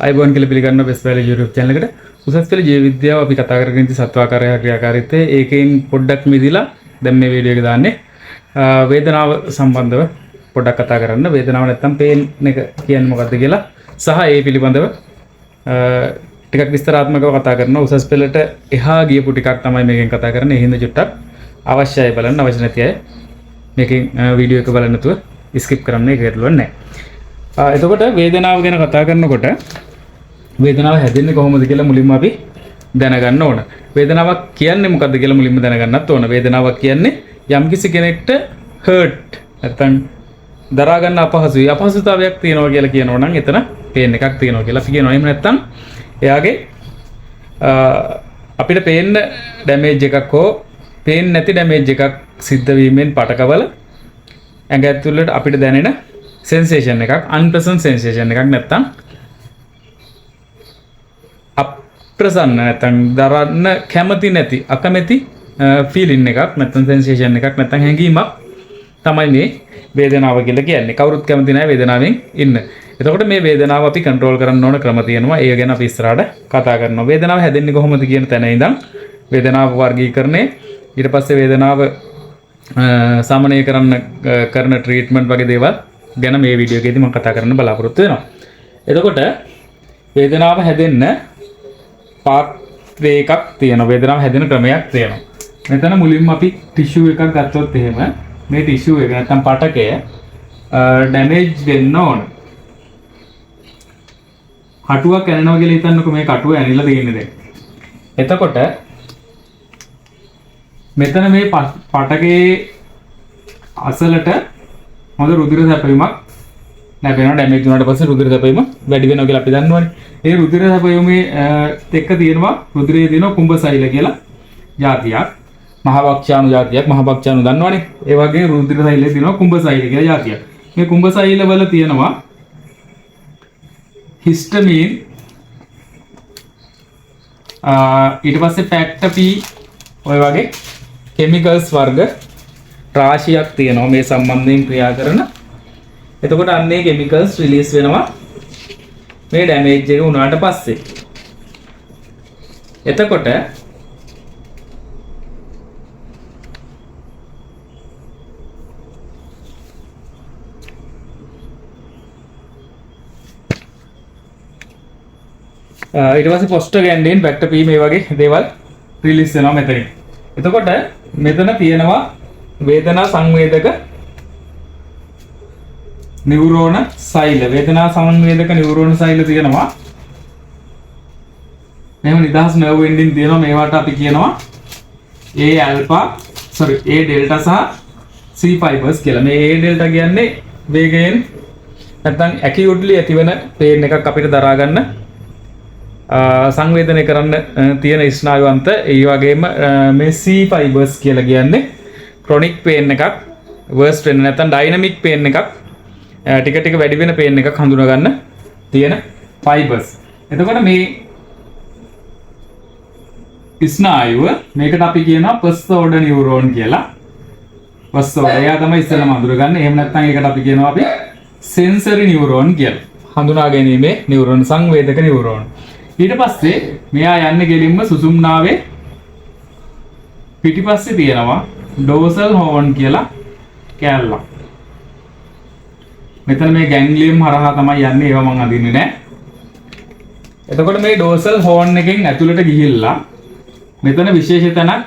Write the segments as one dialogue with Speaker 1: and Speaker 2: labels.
Speaker 1: ආයුබෝවන් කියලා පිළිගන්නවා බෙස්ට් බයොලොජි YouTube channel එකට. උසස් පෙළ ජීව විද්‍යාව අපි කතා කරගෙන ඉති සත්වාකාරය හා ක්‍රියාකාරීත්වය. ඒකෙන් පොඩ්ඩක් මිදිලා දැන් මේ වීඩියෝ එක දාන්නේ වේදනාව සම්බන්ධව පොඩ්ඩක් කතා කරන්න. වේදනාව නැත්තම් පේන් එක කියන්නේ මොකද්ද කියලා සහ ඒ පිළිබඳව ටිකක් විස්තරාත්මකව කතා කරනවා. උසස් පෙළට එහා ගියපු ටිකක් තමයි මේකෙන් කතා කරන්නේ. ඒ හින්දා චුට්ටක් අවශ්‍යයි බලන්න, අවශ්‍ය නැති අය මේකෙන් වීඩියෝ එක බලන්න නැතුව ස්කිප් කරන්න, ඒක ගැටලුවක් නැහැ. එතකොට වේදනාව ගැන කතා කරනකොට වේදනාව හැදෙන්නේ කොහොමද කියලා මුලින්ම අපි දැනගන්න ඕන. වේදනාවක් කියන්නේ මොකද්ද කියලා මුලින්ම දැනගන්නත් ඕන. වේදනාවක් කියන්නේ යම්කිසි කෙනෙක්ට හර්ට් නැත්තම් දරා ගන්න අපහසුයි අපහසුතාවයක් තියෙනවා කියලා කියනවා නම් එතන පේන් එකක් තියෙනවා කියලා අපි කියනවා. එහෙම නැත්තම් එයාගේ අපිට පේන්න ඩැමේජ් එකක් හෝ පේන්නේ නැති ඩැමේජ් එකක් සිද්ධ වීමෙන් පටකවල ඇඟ ඇතුළට අපිට දැනෙන සෙන්සේෂන් එකක්, අන්ප්ලසන්ට් සෙන්සේෂන් එකක් නැත්තම් අප්‍රසන්න නැත්තම් දරන්න කැමති නැති අකමැති ෆීලින් එකක් නැත්තම් සෙන්සේෂන් එකක් නැත්තම් හැඟීමක් තමයි මේ වේදනාව කියලා කියන්නේ. කවුරුත් කැමති නෑ වේදනාවෙන් ඉන්න. එතකොට මේ වේදනාව අපි කන්ට්‍රෝල් කරන්න ඕන ක්‍රම තියෙනවා. ඒ ගැන අපි ඉස්සරහට කතා කරනවා. වේදනාව හැදෙන්නේ කොහොමද කියන තැන ඉඳන් වේදනාව වර්ගීකරණය, ඊට පස්සේ වේදනාව සමනය කරන්න කරන ට්‍රීට්මන්ට් වගේ දේවල් ගැන මේ වීඩියෝ එකේදී මම කතා කරන්න බලාපොරොත්තු වෙනවා. එතකොට වේදනාව හැදෙන්න පාත්වේ එකක් තියෙනවා. වේදනාව හැදෙන ක්‍රමයක් තියෙනවා. මෙතන මුලින්ම අපි ටිෂු එකක් ගත්තොත් එහෙම මේ ටිෂු එක නැත්තම් පටකය ඩැමේජ් වෙන්න ඕන. කටුවක් ඇනෙනවා කියලා හිතන්නකෝ, මේ කටුව ඇනිලා තියෙන්නේ දැන්. එතකොට මෙතන මේ පටකයේ අසලට හොඳ රුධිර සැපයීමක් ලැබෙනවා. ඩැමේජ් වුණාට පස්සේ රුධිර සැපයීම වැඩි වෙනවා කියලා අපි දන්නවනේ. ඒ රුධිර සැපයීමේ එක්ක තියෙනවා රුධිරයේ තියෙනවා කුඹ සෛල කියලා ජාතියක්. මහවක්ෂාණු ජාතියක්. මහවක්ෂාණු දන්නවනේ. ඒ වගේ රුධිර සෛලයේ තියෙනවා කුඹ සෛල කියලා ජාතියක්. මේ කුඹ සෛල වල තියෙනවා හිස්ටමීන්, ඊට පස්සේ ෆැක්ටර් පී ඔය වගේ කෙමිකල්ස් වර්ග රාශියක් තියෙනවා මේ සම්බන්ධයෙන් ක්‍රියා කරන. එතකොට අන්න ඒ කෙමිකල්ස් රිලීස් වෙනවා මේ ඩැමේජ් එක වුණාට පස්සේ. එතකොට ඊට පස්සේ පොස්ටෝගැන්ඩින්, ෆැක්ටර් පී මේ වගේ දේවල් රිලීස් වෙනවා මෙතනින්. එතකොට මෙතන තියෙනවා වේදනා සංවේදක නියුරෝන සෛල. වේදනා සංවේදක නියුරෝන සෛල තියෙනවා. මෙහෙම නිදහස් නර්ව් එන්ඩින් තියෙනවා. මේවට අපි කියනවා A alpha, sorry, A delta සහ C fibers කියලා. මේ A delta කියන්නේ වේගයෙන් නැත්නම් ඇකියුට්ලි ඇතිවන පේන් එකක් අපිට දරා ගන්න, සංවේදනය කරන්න තියෙන ස්නායු අන්ත. ඒ වගේම මේ C fibers කියලා කියන්නේ ක්‍රොනික් පේන් එකක් වර්ස්ට් වෙන නැත්නම් ඩයිනමික් පේන් එකක්, ටික ටික වැඩි වෙන පේන් එකක් හඳුනා ගන්න තියෙන ෆයිබර්ස්. එතකොට මේ ස්නායුව මේකට අපි කියනවා ෆස්ට් ඕඩර් නියුරෝන් කියලා. ෆස්ට් ඕඩර් එයා තමයි ඉස්සෙල්ලාම හඳුනගන්නේ. එහෙම නැත්නම් ඒකට අපි කියනවා අපි සෙන්සරි නියුරෝන් කියලා. හඳුනා ගැනීමේ නියුරෝන්, සංවේදක නියුරෝන්. ඊට පස්සේ මෙයා යන්නේ ගෙලින්ම සුසුම්නාවේ පිටිපස්සේ තියෙනවා ඩෝසල් හෝන් කියලා කෑල්ලක්. මෙතන මේ ගැන්ග්ලියම් හරහා තමයි යන්නේ, ඒවා මං අඳින්නේ නෑ. එතකොට මේ ඩෝසල් හෝන් එකෙන් ඇතුළට ගිහිල්ලා මෙතන විශේෂ තැනක්,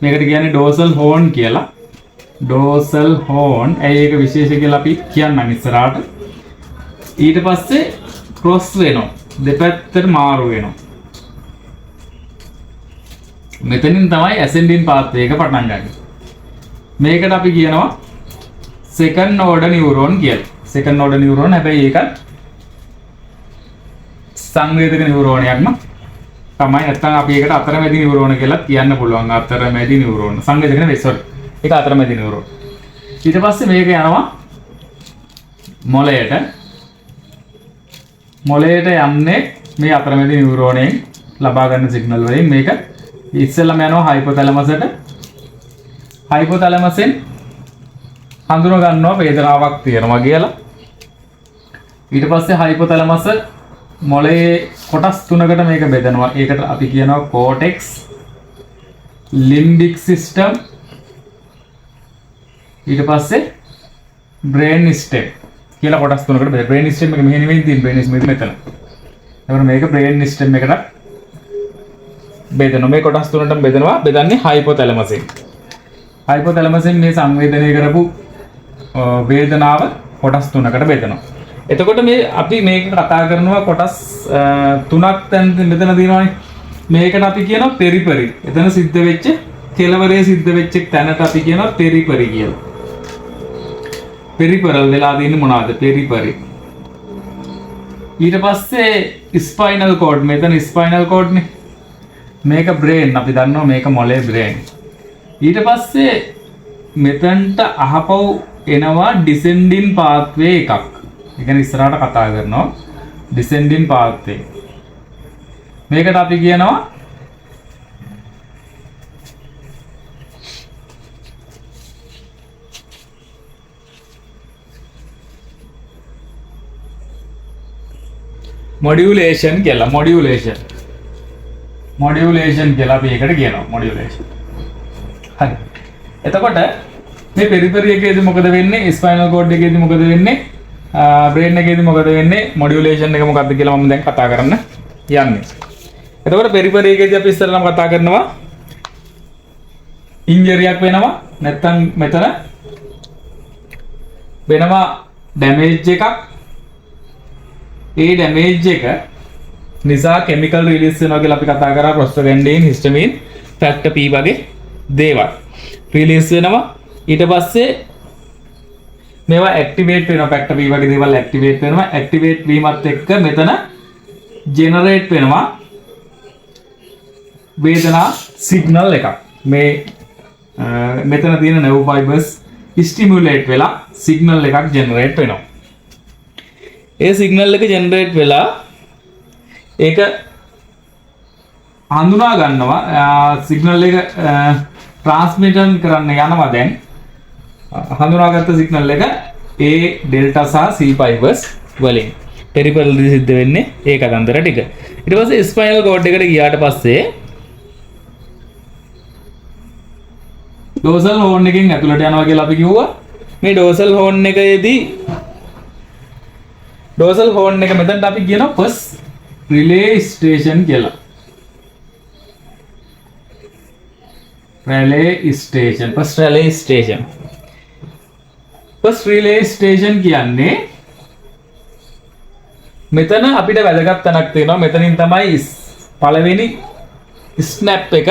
Speaker 1: මේකට කියන්නේ ඩෝසල් හෝන් කියලා. ඩෝසල් හෝන්, ඇයි ඒක විශේෂ කියලා අපි කියන්නම් ඉස්සරහට. ඊට පස්සේ ක්‍රොස් වෙනවා, දෙපැත්තට මාරු වෙනවා. මෙතනින් තමයි ඇසෙන්ඩින් පාත්වේ එක පටන් ගන්නේ. මේකට අපි කියනවා සෙකන්ඩ් ඕඩර් නියුරෝන් කියලා. සෙකන්ඩ් ඕඩර් නියුරෝන්, හැබැයි ඒකත් සංවේදක නියුරෝනයක්ම තමයි. නැත්තම් අපි ඒකට අතරමැදි නියුරෝන කියලා කියන්න පුළුවන්. අතරමැදි නියුරෝන, සංවේදක නෙවෙයි, සෝරි, ඒක අතරමැදි නියුරෝන. ඊට පස්සේ මේක යනවා මොළයට. මොළයට යන්නේ මේ අතරමැදි නියුරෝනයෙන් ලබා ගන්න සිග්නල් වලින්. මේක ඉස්සෙල්ලම යනවා හයිපොතැලමසට. හයිපොතැලමසෙන් හඳුන ගන්නවා වේදනාවක් තියෙනවා කියලා. ඊට පස්සේ හයිපොතැලමස මොලේ කොටස් තුනකට මේක බෙදනවා. ඒකට අපි කියනවා කෝටෙක්ස්, ලිම්බික් සිස්ටම්, ඊට පස්සේ බ්‍රේන් ස්ටෙම් කියලා කොටස් තුනකට බෙදෙනවා. බ්‍රේන් ස්ටෙම් එක මෙහෙ නෙමෙයි තියෙන්නේ, බ්‍රේන් ස්ටෙම් එක මෙතන. එතකොට මේක බ්‍රේන් ස්ටෙම් එකට බෙදෙනවා. මේ කොටස් තුනටම බෙදෙනවා. බෙදන්නේ හයිපොතැලමස් එකෙන්. හයිපොතැලමස් එකෙන් මේ සංවේදනය කරපු වේදනාව කොටස් තුනකට බෙදෙනවා. එතකොට මේ අපි මේක කතා කරනවා කොටස් තුනක් දැන් මෙතන තියෙනවානේ. මේකට අපි කියනවා පෙරිපරි. එතන සිද්ධ වෙච්ච කෙලවරේ සිද්ධ වෙච්ච තැනට අපි කියනවා පෙරිපරි කියලා. පෙරිපරල් වෙලා තියෙන්නේ මොනවාද? පෙරිපරි. ඊට පස්සේ ස්පයිනල් කෝඩ්, මෙතන ස්පයිනල් කෝඩ් නේ. මේක බ්‍රේන්, අපි දන්නවා මේක මොලේ බ්‍රේන්. ඊට පස්සේ මෙතනට අහපව් එනවා ඩිසෙන්ඩින් පාත්වේ එකක්. ඒ කියන්නේ ඉස්සරහට කතා කරනවා ඩිසෙන්ඩින් පාත්වේ. මේකට අපි කියනවා මොඩියුලේෂන් කියලා. මොඩියුලේෂන්, මොඩියුලේෂන් කියලා අපි ඒකට කියනවා මොඩියුලේෂන්. හරි. එතකොට මේ පෙරිපරි එකේදී මොකද වෙන්නේ? ස්පයිනල් කෝඩ් එකේදී මොකද වෙන්නේ? බ්‍රේන් එකේදී මොකද වෙන්නේ? මොඩියුලේෂන් එක මොකද්ද කියලා මම දැන් කතා කරන්න යන්නේ. එතකොට පෙරිපරි එකේදී අපි ඉස්සෙල්ලාම කතා කරනවා ඉන්ජරියක් වෙනවා, නැත්තම් මෙතන වෙනවා ඩැමේජ් එකක්. ඒ ඩැමේජ් එක නිසා කෙමිකල් රිලීස් වෙනවා කියලා අපි කතා කරා. ප්‍රොස්ටගැන්ඩින්, හිස්ටමින්, ෆැක්ටර් P වගේ දේවල් රිලීස් වෙනවා. ඊට පස්සේ මේවා ඇක්ටිවේට් වෙනවා. ෆැක්ටර් P වගේ දේවල් ඇක්ටිවේට් වෙනවා. ඇක්ටිවේට් වීමත් එක්ක මෙතන ජෙනරේට් වෙනවා වේදනා සිග්නල් එකක්. මේ මෙතන තියෙන නර්ව් ෆයිබර්ස් ස්ටිමියුලේට් වෙලා සිග්නල් එකක් ජෙනරේට් වෙනවා. ඒ සිග්නල් එක ජෙනරේට් වෙලා ඒක හඳුනා ගන්නවා. සිග්නල් එක ට්‍රාන්ස්මිටන් කරන්න යනවා. දැන් හඳුනාගත්ත සිග්නල් එක A delta සහ C fibres වලින් පෙරිෆරල් දී සිද්ධ වෙන්නේ ඒ කතන්දර ටික. ඊට පස්සේ ස්පයිනල් කෝඩ් එකට ගියාට පස්සේ ඩෝසල් හෝන් එකෙන් ඇතුළට යනවා කියලා අපි කිව්වා. මේ ඩෝසල් හෝන් එකේදී ඩෝසල් හෝන් එක මෙතනට අපි කියනවා ෆස්ට් රිලේ ස්ටේෂන් කියලා. Relay station, first relay station. First relay station කියන්නේ මෙතන අපිට වැදගත් තැනක් තියෙනවා. මෙතනින් තමයි පළවෙනි ස්නැප් එක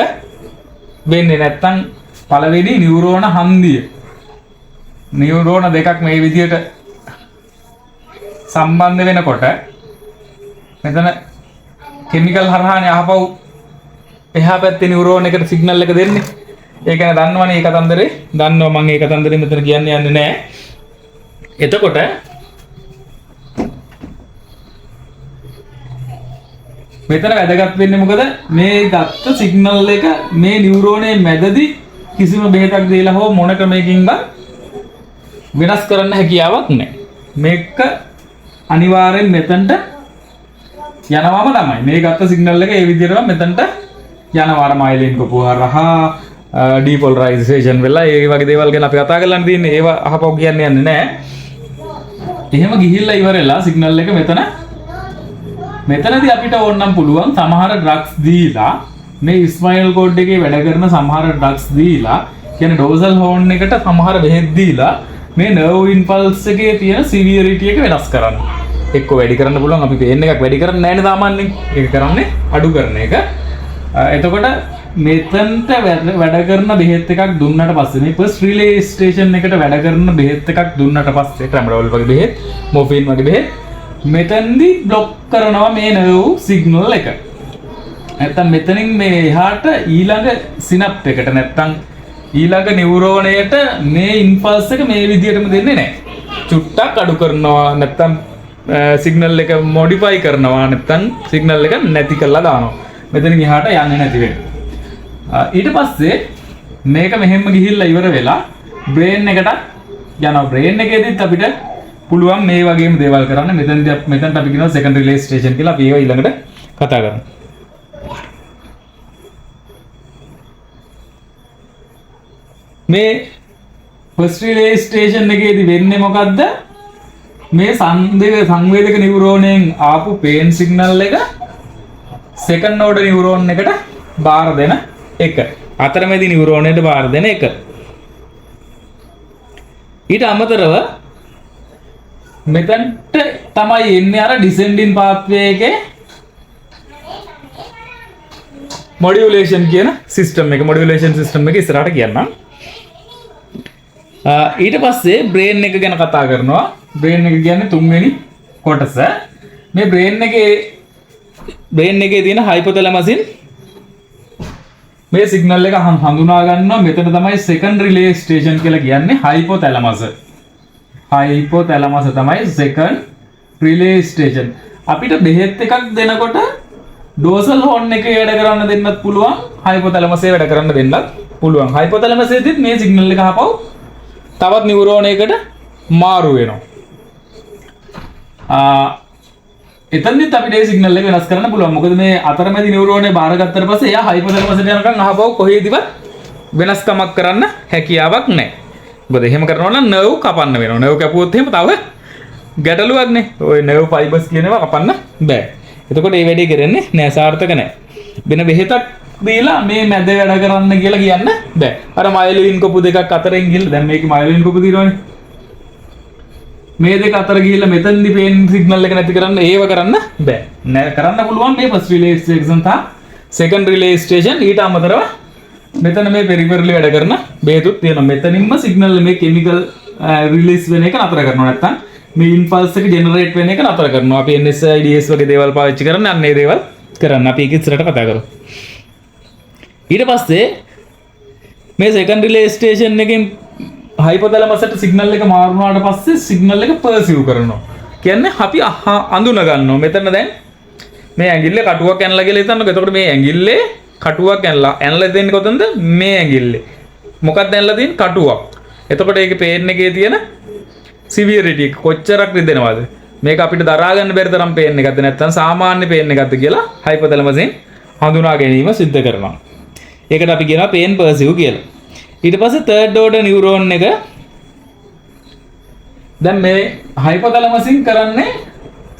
Speaker 1: වෙන්නේ. නැත්තම් පළවෙනි නියුරෝන හන්දිය. නියුරෝන දෙකක් මේ විදියට සම්බන්ධ වෙනකොට මෙතන කෙමිකල් හරහානේ අහපව් එහා පැත්තේ නියුරෝන එකට සිග්නල් එක දෙන්නේ. ඒ කියන්නේ දන්නවනේ ඒ කතන්දරේ. දන්නවා මං ඒ කතන්දරේ මෙතන කියන්න යන්නේ නෑ. එතකොට මෙතන වැදගත් වෙන්නේ මොකද? මේ ගත්ත සිග්නල් එක මේ නියුරෝනේ මැදදී කිසිම බෙහෙතක් දීලා හෝ මොන ක්‍රමයකින්වත් වෙනස් කරන්න හැකියාවක් නෑ. මේක අනිවාර්යෙන් මෙතනට යනවාම තමයි. මේ ගත්ත සිග්නල් එක ඒ විදිහටම මෙතනට යනවා. අර මයිලින් කොපුව හරහා ඩීපොලරයිසේෂන් වෙලා ඒ වගේ දේවල් ගැන අපි කතා කරලා තියෙන්නේ. ඒවා අහපව් කියන්න යන්නේ නෑ. එහෙම ගිහිල්ලා ඉවරලා සිග්නල් එක මෙතනදී අපිට ඕනනම් පුළුවන් සමහර ඩ්‍රග්ස් දීලා මේ ස්පයිනල් කෝඩ් එකේ වැඩ කරන සමහර ඩ්‍රග්ස් දීලා, කියන්නේ ඩෝසල් හෝන් එකට සමහර බෙහෙත් දීලා මේ නර්ව් ඉම්පල්ස් එකේ තියෙන සිවියරිටි එක වෙනස් කරන්න. එක්ක වැඩි කරන්න පුළුවන්. අපි පේන් එකක් වැඩි කරන්නේ නෑනේ සාමාන්‍යයෙන්. ඒක කරන්නේ අඩු කරන එක. එතකොට මෙතනට වැඩ කරන බෙහෙත් එකක් දුන්නට පස්සේ මේ ෆස්ට් රිලේ ස්ටේෂන් එකට වැඩ කරන බෙහෙත් එකක් දුන්නට පස්සේ ට්‍රැමඩෝල් වගේ බෙහෙත්, මෝෆින් වගේ බෙහෙත් මෙතනදී බ්ලොක් කරනවා මේ නර්ව් සිග්නල් එක. නැත්තම් මෙතනින් මේ එහාට ඊළඟ සිනප් එකට නැත්තම් ඊළඟ නියුරෝනයට මේ ඉම්පල්ස් එක මේ විදියටම දෙන්නේ නැහැ. චුට්ටක් අඩු කරනවා නැත්තම් සිග්නල් එක මොඩිෆයි කරනවා නැත්තම් සිග්නල් එක නැති කරලා දානවා. මෙතනින් එහාට යන්නේ නැති වෙනවා. ඊට පස්සේ මේක මෙහෙම්ම ගිහිල්ලා ඉවර වෙලා බ්‍රේන් එකට යනවා. බ්‍රේන් එකේදීත් අපිට පුළුවන් මේ වගේම දේවල් කරන්න. මෙතනදී මෙතනට අපි කියනවා සෙකන්ඩ් රිලේ ස්ටේෂන් කියලා. අපි ඒවා ඊළඟට කතා කරමු. මේ ෆස්ට් රිලේ ස්ටේෂන් එකේදී වෙන්නේ මොකද්ද? මේ සංවේදක නියුරෝනයෙන් ආපු පේන් සිග්නල් එක සෙකන්ඩ් ඕඩර් නියුරෝන් එකට බාර දෙන එක. අතරමැදි නියුරෝනයට බාර දෙන එක. ඊට අමතරව මෙතනට තමයි එන්නේ අර ඩිසෙන්ඩින් පාත්වේ එකේ මොඩියුලේෂන් කියන සිස්ටම් එක. මොඩියුලේෂන් සිස්ටම් එක ඉස්සරහට කියන්නම්. ඊට පස්සේ බ්‍රේන් එක ගැන කතා කරනවා. බ්‍රේන් එක කියන්නේ තුන්වෙනි කොටස. මේ බ්‍රේන් එකේ තියෙන හයිපොතැලමසින් මේ සිග්නල් එක හඳුනා ගන්නවා. මෙතන තමයි සෙකන්ඩ් රිලේ ස්ටේෂන් කියලා කියන්නේ හයිපොතැලමස්. හයිපොතැලමස් තමයි සෙකන්ඩ් රිලේ ස්ටේෂන්. අපිට බෙහෙත් එකක් දෙනකොට ඩෝසල් හෝන් එකේ වැඩ කරන්න දෙන්නත් පුළුවන්, හයිපොතැලමස් එකේ වැඩ කරන්න දෙන්නත් පුළුවන්. හයිපොතැලමස් එකේදීත් මේ සිග්නල් එක ආපහු තවත් නියුරෝන එකකට මාරු වෙනවා. එතනදිත් අපිට ඒ සිග්නල් එක වෙනස් කරන්න පුළුවන්. මොකද මේ අතරමැදි නියුරෝනේ බාරගත්තට පස්සේ එයා හයිපොතැලමස් එකට යනකම් ආපහු කොහේදීවත් වෙනස්කමක් කරන්න හැකියාවක් නැහැ. මොකද එහෙම කරනවා නම් නර්ව් කපන්න වෙනවා. නර්ව් කැපුවොත් එහෙම තව ගැටලුවක් නේ. ඔය නර්ව් ෆයිබර්ස් කියන ඒවා කපන්න බෑ. එතකොට මේ වැඩේ කරන්නේ නෑ, සාර්ථක නෑ. වෙන බෙහෙතක් දීලා මේ මැද වැඩ කරන්න කියලා කියන්න බෑ. අර මයිලින් කොපු දෙකක් අතරින් ගිහලා දැන් මේකේ මයිලින් කොපු තියෙනවනේ. මේ දෙක අතර ගිහිල්ලා මෙතනදි පේන් සිග්නල් එක නැති කරන්න ඒව කරන්න බෑ. නෑ, කරන්න පුළුවන් මේ ෆස්ට් රිලේ ස්ටේෂන් සහ සෙකන්ඩ් රිලේ ස්ටේෂන්. ඊට අමතරව මෙතන මේ පෙරිෆරලි වැඩ කරන බේතුත් තියෙනවා. මෙතනින්ම සිග්නල් මේ කෙමිකල් රිලීස් වෙන එක නතර කරනවා. නැත්තම් මේ ඉම්පල්ස් එක ජෙනරේට් වෙන එක නතර කරනවා. අපි NSAIDs වගේ දේවල් පාවිච්චි කරන්නේ අන්න ඒ දේවල් කරන්න. අපි ඒක ඉස්සරහට කතා කරමු. ඊට පස්සේ මේ සෙකන්ඩ් රිලේ ස්ටේෂන් එකෙන් හයිපොතැලමස් සිග්නල් එක මාරු වුණාට පස්සේ සිග්නල් එක පර්සිව් කරනවා. කියන්නේ අපි අඳුන ගන්නවා. මෙතන දැන් මේ ඇඟිල්ලේ කටුවක් ඇනලා කියලා හිතන්නකෝ. එතකොට මේ ඇඟිල්ලේ කටුවක් ඇනලා දෙන්නේ කොතනද? මේ ඇඟිල්ලේ. මොකක්ද ඇනලා තියෙන්නේ? කටුවක්. එතකොට ඒකේ පේන් එකේ තියෙන සිවියරිටි එක කොච්චරක් රිදෙනවද? මේක අපිට දරා ගන්න බැරි තරම් පේන් එකක්ද නැත්නම් සාමාන්‍ය පේන් එකක්ද කියලා හයිපොතැලමසෙන් හඳුනා ගැනීම සිද්ධ කරනවා. ඒකට අපි කියනවා පේන් පර්සිව් කියලා. ඊට පස්සේ තර්ඩ් ඕඩර් නියුරෝන් එක දැන් මේ හයිපොතැලමසින් කරන්නේ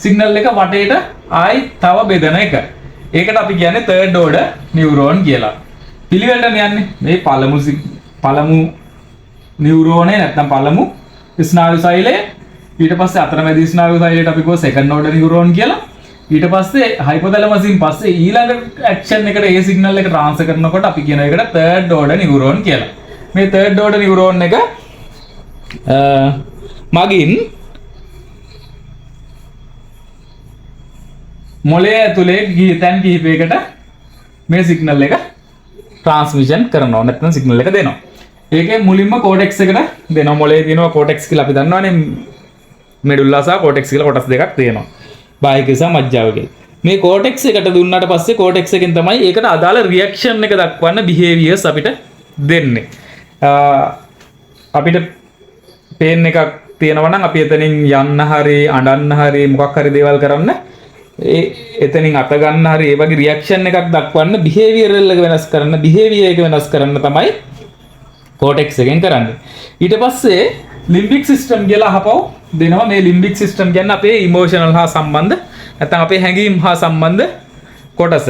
Speaker 1: සිග්නල් එක වටේට ආයි තව බෙදන එක. ඒකට අපි කියන්නේ තර්ඩ් ඕඩර් නියුරෝන් කියලා. පිළිවෙලටම යන්නේ මේ පළමු නියුරෝනේ නැත්නම් පළමු ස්නායු සෛලය, ඊට පස්සේ අතරමැදි ස්නායු සෛලයට අපි කියව සෙකන්ඩ් ඕඩර් නියුරෝන් කියලා. ඊට පස්සේ හයිපොතැලමසින් පස්සේ ඊළඟ ඇක්ෂන් එකට ඒ සිග්නල් එක ට්‍රාන්ස්ෆර් කරනකොට අපි කියන එකට තර්ඩ් ඕඩර් නියුරෝන් කියලා. මේ තර්ඩ් ඕඩර් නියුරෝන් එක මගින් මොළය ඇතුලේ තැන් කිහිපයකට මේ සිග්නල් එක ට්‍රාන්ස්මිෂන් කරනවා නැත්නම් සිග්නල් එක දෙනවා. ඒකේ මුලින්ම කෝටෙක්ස් එකට දෙනවා. මොළයේ තියෙනවා කෝටෙක්ස් කියලා අපි දන්නවනේ. මෙඩුල්ලා සහ කෝටෙක්ස් කියලා කොටස් දෙකක් තියෙනවා. බාහික සහ මජ්ජාව කියලා. මේ කෝටෙක්ස් එකට දුන්නාට පස්සේ කෝටෙක්ස් එකෙන් තමයි ඒකට අදාළ රියැක්ෂන් එක දක්වන්න බිහේවියර්ස් අපිට දෙන්නේ. අපිට පේන් එකක් තියෙනවා නම් අපි එතනින් යන්න හරි අඬන්න හරි මොකක් හරි දේවල් කරන්න ඒ එතනින් අත ගන්න හරි ඒ වගේ රියැක්ෂන් එකක් දක්වන්න බිහේවියරල් එක වෙනස් කරන්න බිහේවියර් එක වෙනස් කරන්න තමයි කෝටෙක්ස් එකෙන් කරන්නේ. ඊට පස්සේ ලිම්බික් සිස්ටම් කියලා අහපව් දෙනවා. මේ ලිම්බික් සිස්ටම් කියන්නේ අපේ ඉමෝෂනල් හා සම්බන්ධ නැත්නම් අපේ හැඟීම් හා සම්බන්ධ කොටස.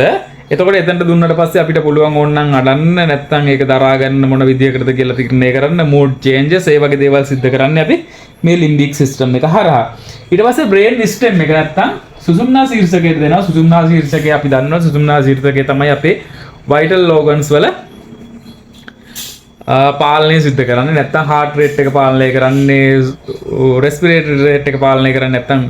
Speaker 1: එතකොට එතනට දුන්නට පස්සේ අපිට පුළුවන් ඕනනම් අඬන්න නැත්නම් ඒක දරා ගන්න මොන විදියකටද කියලා තීරණය කරන්න මූඩ් චේන්ජස් ඒ වගේ දේවල් සිද්ධ කරන්නේ අපි මේ ලිම්බික් සිස්ටම් එක හරහා. ඊට පස්සේ බ්‍රේන් ස්ටෙම් එක නැත්නම් සුසුම්නා ශීර්ෂකයට දෙනවා. සුසුම්නා ශීර්ෂකය අපි දන්නවා. සුසුම්නා ශීර්ෂකය තමයි අපේ වයිටල් ඕගන්ස් වල පාලනය සිද්ධ කරන්නේ. නැත්නම් හાર્ට් රේට් එක පාලනය කරන්නේ, රෙස්පිරේටරි රේට් එක පාලනය කරන්නේ, නැත්නම්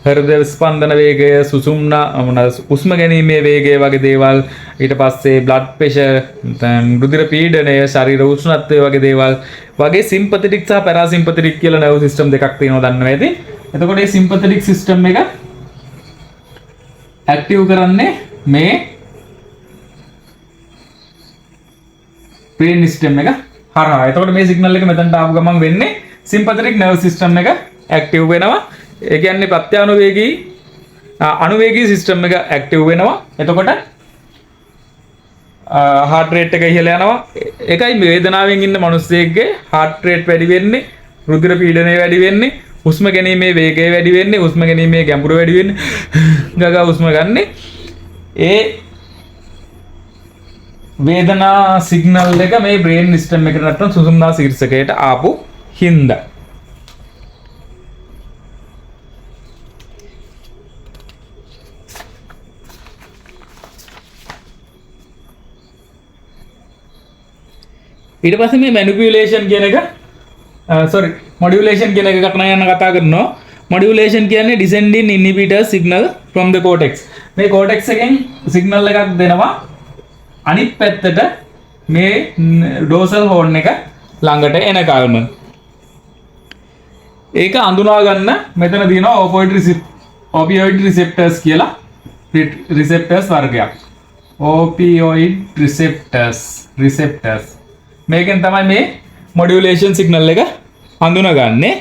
Speaker 1: හෘද ස්පන්දන වේගය, සුසුම්නා මොනවාද, හුස්ම ගැනීමේ වේගය වගේ දේවල්, ඊට පස්සේ බ්ලඩ් ප්‍රෙෂර්, නැත්නම් රුධිර පීඩනය, ශරීර උෂ්ණත්වය වගේ දේවල් වගේ සිම්පතටික් සහ පැරාසිම්පතටික් කියලා නර්ව් සිස්ටම් දෙකක් තියෙනවා දන්නවා ඇති. එතකොට මේ සිම්පතටික් සිස්ටම් එක ඇක්ටිව් කරන්නේ මේ බ්‍රේන් ස්ටෙම් එක හරහා. එතකොට මේ සිග්නල් එක මෙතනට ආපු ගමන් වෙන්නේ සිම්පතටික් නර්ව් සිස්ටම් එක ඇක්ටිව් වෙනවා. ඒ කියන්නේ ප්‍රත්‍යානුවේගී අනුවේගී සිස්ටම් එක ඇක්ටිව් වෙනවා. එතකොට හાર્ට් රේට් එක ඉහළ යනවා. ඒකයි මේ වේදනාවෙන් ඉන්න මිනිස්සෙක්ගේ හાર્ට් රේට් වැඩි වෙන්නේ, රුධිර පීඩනය වැඩි වෙන්නේ, හුස්ම ගැනීමේ වේගය වැඩි වෙන්නේ, හුස්ම ගැනීමේ ගැඹුර වැඩි වෙන්නේ, ගගා හුස්ම ගන්නෙ. ඒ වේදනා සිග්නල් එක මේ බ්‍රේන් සිස්ටම් එකට නැත්තම් සුසුම්නා ශීර්ෂකයට ආපු හින්දා. ඊට පස්සේ මේ මැනිපියුලේෂන් කියන එක, සෝරි, මොඩියුලේෂන් කියන එක කතා යන කතා කරනවා. මොඩියුලේෂන් කියන්නේ descending inhibitor signal from the cortex. මේ cortex එකෙන් සිග්නල් එකක් දෙනවා අනිත් පැත්තට මේ ඩෝසල් හෝන් එක ළඟට එනකල්ම. ඒක අඳුනා ගන්න මෙතන තියෙනවා opioid receptors කියලා රිසෙප්ටර්ස් වර්ගයක්. Opioid receptors. මේකෙන් තමයි මේ මොඩියුලේෂන් සිග්නල් එක හඳුනාගන්නේ.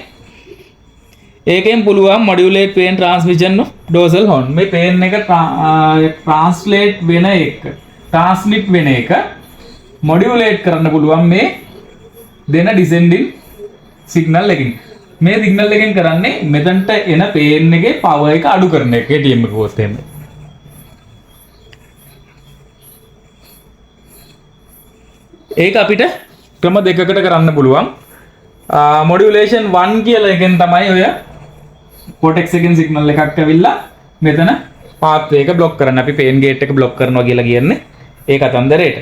Speaker 1: ඒකෙන් පුළුවන් modulate pain transmission of dorsal horn. මේ පේන් එක ට්‍රාන්ස්ලේට් වෙන එක, ට්‍රාන්ස්මිට් වෙන එක මොඩියුලේට් කරන්න පුළුවන් මේ දෙන ඩිසෙන්ඩින් සිග්නල් එකකින්. මේ සිග්නල් එකෙන් කරන්නේ මෙතනට එන පේන් එකේ පවර් එක අඩු කරන එක ATM එක කිව්වොත් එහෙම. ඒක අපිට ක්‍රම දෙකකට කරන්න පුළුවන්. මොඩියුලේෂන් 1 කියලා එකෙන් තමයි ඔය කෝටෙක්ස් එකෙන් සිග්නල් එකක් ඇවිල්ලා මෙතන පාත්වේ එක බ්ලොක් කරන්න. අපි පේන් ගේට් එක බ්ලොක් කරනවා කියලා කියන්නේ ඒ කතන්දරේට.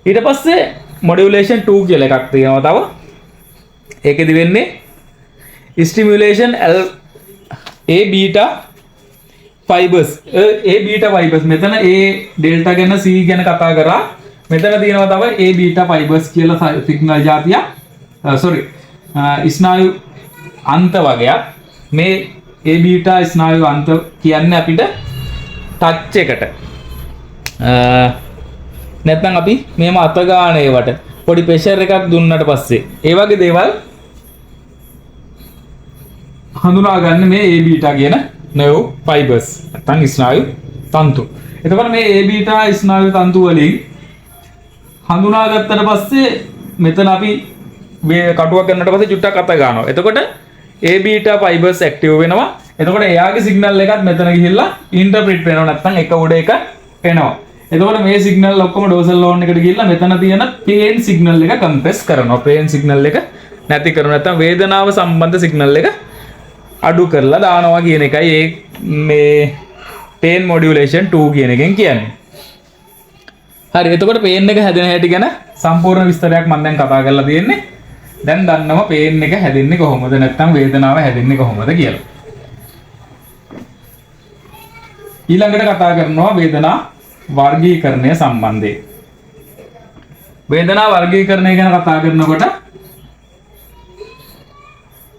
Speaker 1: ඊට පස්සේ මොඩියුලේෂන් 2 කියලා එකක් තියෙනවා තව. ඒකෙදි වෙන්නේ stimulation L A beta fibers. A beta fibers. මෙතන A delta ගැන C ගැන කතා කරා. මෙතන තියෙනවා තව A beta fibers කියලා සිග්නල් જાතියක්. සෝරි, ස්නායු අන්ත වගයක්. මේ A beta ස්නායු අන්ත කියන්නේ අපිට ටච් එකට. නැත්නම් අපි මෙහෙම අත ගන්න ඒවට පොඩි ප්‍රෙෂර් එකක් දුන්නට පස්සේ ඒ වගේ දේවල් හඳුනා ගන්න මේ A beta කියන නර්ව් ෆයිබර්ස් නැත්නම් ස්නායු තන්තු. එතකොට මේ A beta ස්නායු තන්තු වලින් හඳුනා ගත්තට පස්සේ මෙතන අපි මේ කටුවක් ගන්නට පස්සේ චුට්ටක් අත ගන්නවා. එතකොට A beta fibres active වෙනවා. එතකොට එයාගේ සිග්නල් එකත් මෙතන ගිහිල්ලා ඉන්ටර්ප්‍රිට් වෙනවා, නැත්නම් එක උඩ එක එනවා. එතකොට මේ සිග්නල් ඔක්කොම ඩෝසල් හෝන් එකට ගිහිල්ලා මෙතන තියෙන පේන් සිග්නල් එක කම්ප්‍රෙස් කරනවා. පේන් සිග්නල් එක නැති කරනවා, නැත්නම් වේදනාව සම්බන්ධ සිග්නල් එක අඩු කරලා දානවා කියන එකයි ඒ මේ පේන් මොඩියුලේෂන් 2 කියන එකෙන් කියන්නේ. හරි, එතකොට පේන් එක හැදෙන හැටි ගැන සම්පූර්ණ විස්තරයක් මම දැන් කතා කරලා තියෙන්නේ. දැන් දන්නවා පේන් එක හැදෙන්නේ කොහොමද, නැත්නම් වේදනාව හැදෙන්නේ කොහොමද කියලා. ඊළඟට කතා කරනවා වේදනා වර්ගීකරණය සම්බන්ධයෙන්. වේදනා වර්ගීකරණය ගැන කතා කරනකොට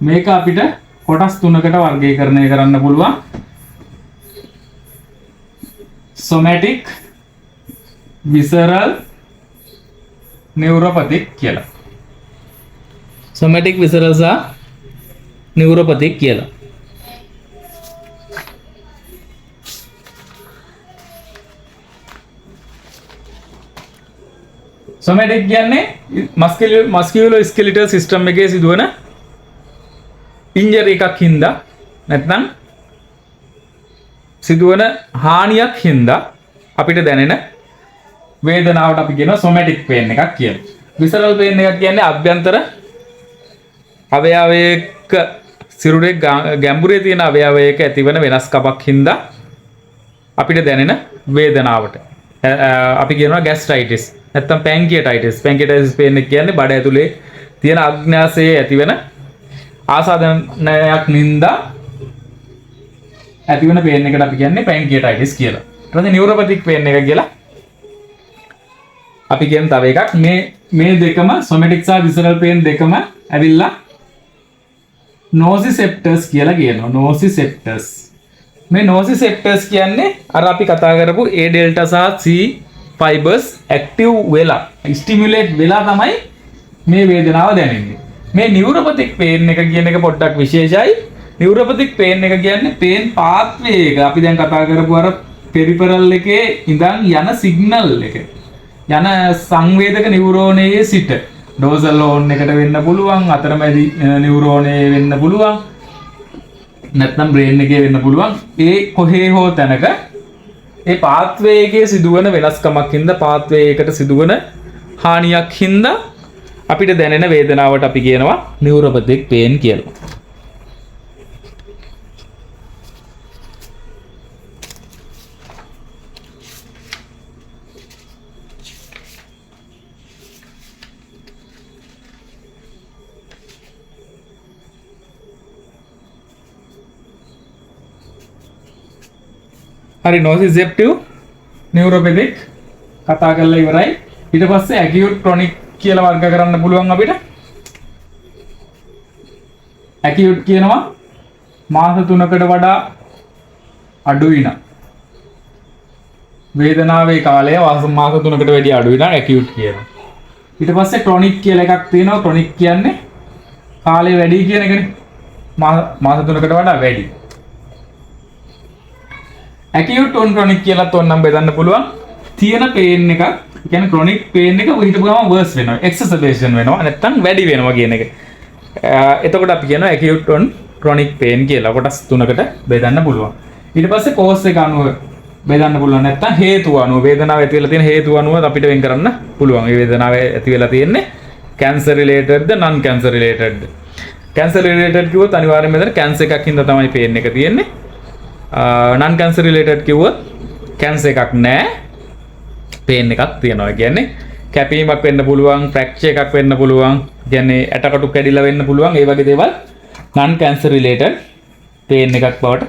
Speaker 1: මේක අපිට කොටස් තුනකට වර්ගීකරණය කරන්න පුළුවන්. සොමැටික්, විසරල්, නියුරොපතික් කියලා. සොමැටික්, විසරල් සහ නියුරොපතික් කියලා. සොමැටික් කියන්නේ මස්කියුලෝ ස්කෙලිටල් සිස්ටම් එකේ සිදුවන ඉන්ජරි එකක් හින්දා නැත්නම් සිදුවන හානියක් හින්දා අපිට දැනෙන වේදනාවට අපි කියනවා සොමැටික් පේන් එකක් කියලා. විසරල් පේන් එකක් කියන්නේ අභ්‍යන්තර අවයවයක සිරුරේ ගැඹුරේ තියෙන අවයවයක ඇතිවන වෙනස්කමක් හින්දා අපිට දැනෙන වේදනාවට. අපි කියනවා ගැස්ට්‍රයිටිස් නැත්නම් පැන්කියටයිටිස්. පැන්කියටයිටිස් පේන් එක කියන්නේ බඩ ඇතුලේ තියෙන අග්න්‍යාසයේ ඇතිවන ආසාදනයක් නින්දා ඇතිවන පේන් එකට අපි කියන්නේ පැන්කියටයිටිස් කියලා. ඊට පස්සේ නියුරොපැතික් පේන් එක කියලා අපි කියන තව එකක්. මේ දෙකම සොමැටික් සහ විසරල් පේන් දෙකම ඇවිල්ලා නෝසිසෙප්ටර්ස් කියලා කියනවා. නෝසිසෙප්ටර්ස්. මේ නෝසිසෙප්ටර්ස් කියන්නේ අර අපි කතා කරපු A delta සහ C fibres active වෙලා ස්ටිමියුලේට් වෙලා තමයි මේ වේදනාව දැනෙන්නේ. මේ නියුරොපැතික් පේන් එක කියන එක පොඩ්ඩක් විශේෂයි. නියුරොපැතික් පේන් එක කියන්නේ පේන් පාත්වේ එක. අපි දැන් කතා කරපු අර පෙරිෆරල් එකේ ඉඳන් යන සිග්නල් එක. යන සංවේදක නියුරෝනයේ සිට ඩෝසල් හෝන් එකට වෙන්න පුළුවන්, අතරමැදි නියුරෝනයේ වෙන්න පුළුවන්, නැත්නම් බ්‍රේන් එකේ වෙන්න පුළුවන්. ඒ කොහේ හෝ තැනක ඒ පාත්වේ එකේ සිදුවන වෙනස්කමක් හින්දා, පාත්වේ එකට සිදුවන හානියක් හින්දා අපිට දැනෙන වේදනාවට අපි කියනවා නියුරොපැතික් පේන් කියලා. හරි, නොසිසෙප්ටිව් නියුරොපැතික් කතා කරලා ඉවරයි. ඊට පස්සේ ඇකියුට් ක්‍රොනික් කියලා වර්ග කරන්න පුළුවන් අපිට. ඇකියුට් කියනවා මාස 3කට වඩා අඩුයි නම්, වේදනාවේ කාලය මාස 3කට වැඩි අඩුයි නම් ඇකියුට් කියනවා. ඊට පස්සේ ක්‍රොනික් කියලා එකක් තියෙනවා. ක්‍රොනික් කියන්නේ කාලය වැඩි කියන එකනේ. මාස 3කට වඩා වැඩි. ඇකියුට් ඔන් ක්‍රොනික් කියලාත් ඕනනම් බෙදන්න පුළුවන්. තියෙන පේන් එක, ඒ කියන්නේ ක්‍රොනික් පේන් එක හිටපු ගමන් වර්ස් වෙනවා, එක්සසබේෂන් වෙනවා, නැත්තම් වැඩි වෙනවා කියන එක. එතකොට අපි කියනවා ඇකියුට් ඔන් ක්‍රොනික් පේන් කියලා. කොටස් 3කට බෙදන්න පුළුවන්. ඊට පස්සේ කෝස් එක අනුව බෙදන්න පුළුවන්, නැත්තම් හේතුව අනුව, වේදනාව ඇති වෙලා තියෙන හේතුව අනුව අපිට වෙන් කරන්න පුළුවන්. මේ වේදනාව ඇති වෙලා තියෙන්නේ කැන්සර් රිලේටඩ්ද නන් කැන්සර් රිලේටඩ්ද? කැන්සර් රිලේටඩ් කිව්වොත් අනිවාර්යයෙන්ම මෙතන කැන්සර් එකක් හින්දා තමයි පේන් එක තියෙන්නේ. නන් කැන්සර් රිලේටඩ් කිව්වොත් කැන්සර් එකක් නෑ, පේන් එකක් තියෙනවා. ඒ කියන්නේ කැපීමක් වෙන්න පුළුවන්, ෆ්‍රැක්චර් එකක් වෙන්න පුළුවන්, කියන්නේ ඇටකටු කැඩිලා වෙන්න පුළුවන්. ඒ වගේ දේවල් නන් කැන්සර් රිලේටඩ් පේන් එකක් බවට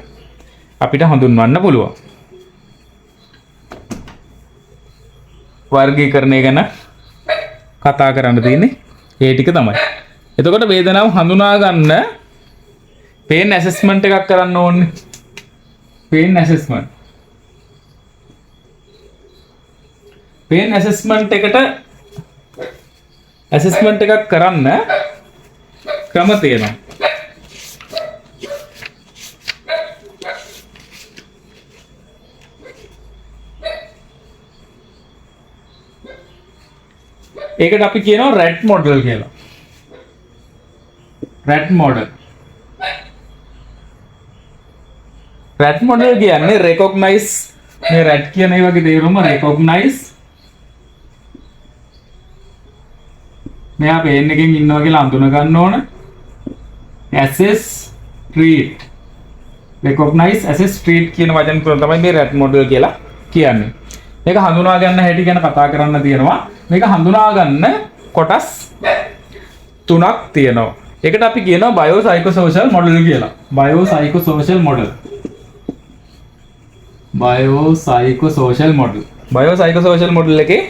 Speaker 1: අපිට හඳුන්වන්න පුළුවන්. වර්ගීකරණය ගැන කතා කරන්න තියෙන්නේ ඒ ටික තමයි. එතකොට වේදනාව හඳුනා ගන්න පේන් ඇසෙස්මන්ට් එකක් කරන්න ඕනේ. Pain assessment. පේන් ඇසෙස්මන්ට් එකට ඇසෙස්මන්ට් එකක් කරන්න ක්‍රම තියෙනවා. ඒකට අපි කියනවා රැට් මොඩල් කියලා. Rat model. Rat model කියන්නේ රෙකොග්නයිස්, මේ රැට් කියන ඒ වගේ තේරුම රෙකොග්නයිස්, මෙයා පේන් එකෙන් ඉන්නවා කියලා අඳුන ගන්න ඕන. ඇසෙස් ට්‍රීට්, රෙකොග්නයිස් ඇසෙස් ට්‍රීට් කියන වචන තුන තමයි මේ රැට් මොඩල් කියලා කියන්නේ. මේක හඳුනා ගන්න හැටි ගැන කතා කරන්න තියෙනවා. මේක හඳුනා ගන්න කොටස් 3ක් තියෙනවා. ඒකට අපි කියනවා බයෝ සයිකෝසෝෂල් මොඩල් කියලා. Bio psychosocial model. Bio psychosocial model. Bio psychosocial model එකේ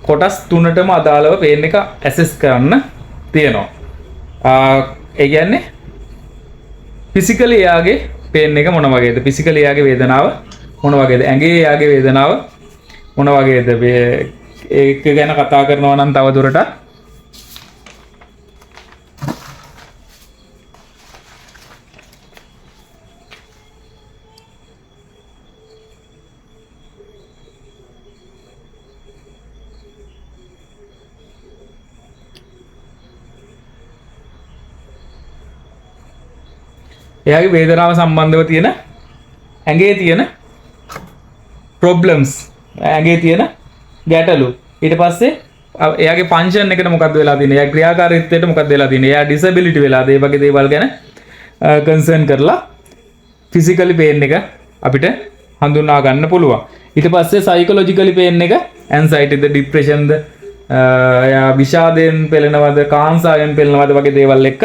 Speaker 1: කොටස් 3ටම අදාළව පේන් එක ඇසෙස් කරන්න තියෙනවා. ඒ කියන්නේ ෆිසිකලි එයාගේ පේන් එක මොන වගේද, ෆිසිකලි එයාගේ වේදනාව මොන වගේද, ඇඟේ එයාගේ වේදනාව මොන වගේද, ඒක ගැන කතා කරනවා නම් තව දුරටත් එයාගේ වේදනාව සම්බන්ධව තියෙන ඇඟේ තියෙන ප්‍රොබ්ලම්ස්, ඇඟේ තියෙන ගැටලු, ඊට පස්සේ එයාගේ ෆන්ක්ෂන් එකට මොකක්ද වෙලා තියෙන්නේ, එයාගේ ක්‍රියාකාරීත්වයට මොකක්ද වෙලා තියෙන්නේ, එයා ඩිසැබිලිටි වෙලාද, ඒ වගේ දේවල් ගැන කන්සර්න් කරලා ෆිසිකලි පේන් එක අපිට හඳුනා ගන්න පුළුවන්. ඊට පස්සේ සයිකොලොජිකලි පේන් එක, ඇන්සයිටිද, ඩිප්‍රෙෂන්ද, එයා විෂාදයෙන් පෙළෙනවද, කාංසාවෙන් පෙළෙනවද වගේ දේවල් එක්ක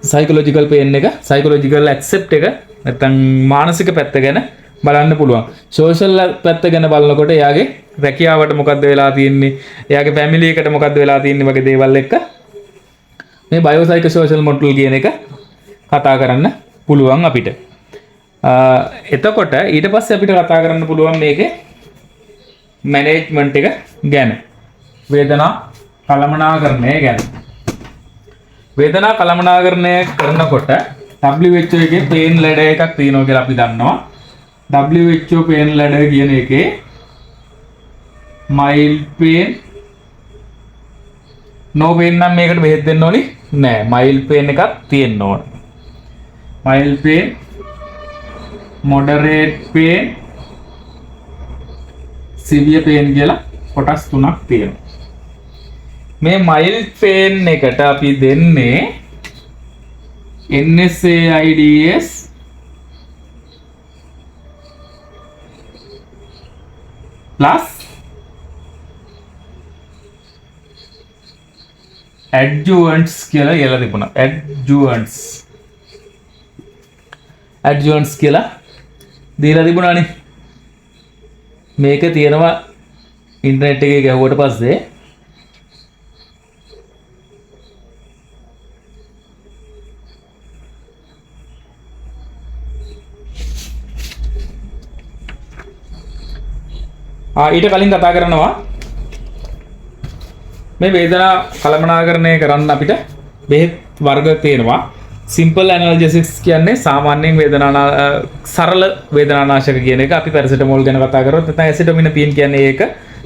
Speaker 1: සයිකොලොජිකල් පේන් එක, සයිකොලොජිකල් ඇක්සෙප්ට් එක නැත්නම් මානසික පැත්ත ගැන බලන්න පුළුවන්. සෝෂල් පැත්ත ගැන බලනකොට එයාගේ රැකියාවට මොකද්ද වෙලා තියෙන්නේ, එයාගේ ෆැමිලි එකට මොකද්ද වෙලා තියෙන්නේ වගේ දේවල් එක්ක මේ බයෝසයිකෝසෝෂල් මොඩල් කියන එක කතා කරන්න පුළුවන් අපිට. එතකොට ඊට පස්සේ අපිට කතා කරන්න පුළුවන් මේකේ මැනේජ්මන්ට් එක ගැන, වේදනා කළමනාකරණය ගැන. වේදනා කළමනාකරණය කරනකොට WHO එකේ පේන් ලැඩර් එකක් තියෙනවා කියලා අපි දන්නවා. WHO pain ladder කියන එකේ මයිල්ඩ් පේන්, නෝ පේන් නම් මේකට බෙහෙත් දෙන්න ඕනි නෑ. මයිල්ඩ් පේන් එකක් තියෙන්න ඕන. Mild pain, moderate pain, severe pain කියලා කොටස් තුනක් තියෙනවා. මේ මයිල්ඩ් පේන් එකට අපි දෙන්නේ NSAIDs plus adjuvants කියලා කියලා තිබුණා. Adjuvants. Adjuvants කියලා දීලා තිබුණානේ. මේක තියෙනවා ඉන්ටර්නෙට් එකේ ගැහුවට පස්සේ ඊට කලින් කතා කරනවා මේ වේදනා කළමනාකරණය කරන්න අපිට බෙහෙත් වර්ග තියෙනවා. සිම්පල් ඇනල්ජෙසික්ස් කියන්නේ සාමාන්‍යයෙන් සරල වේදනානාශක කියන එක. අපි පැරසිටමෝල් ගැන කතා කරොත් නැත්නම් ඇසිටමිනොෆින් කියන්නේ ඒක,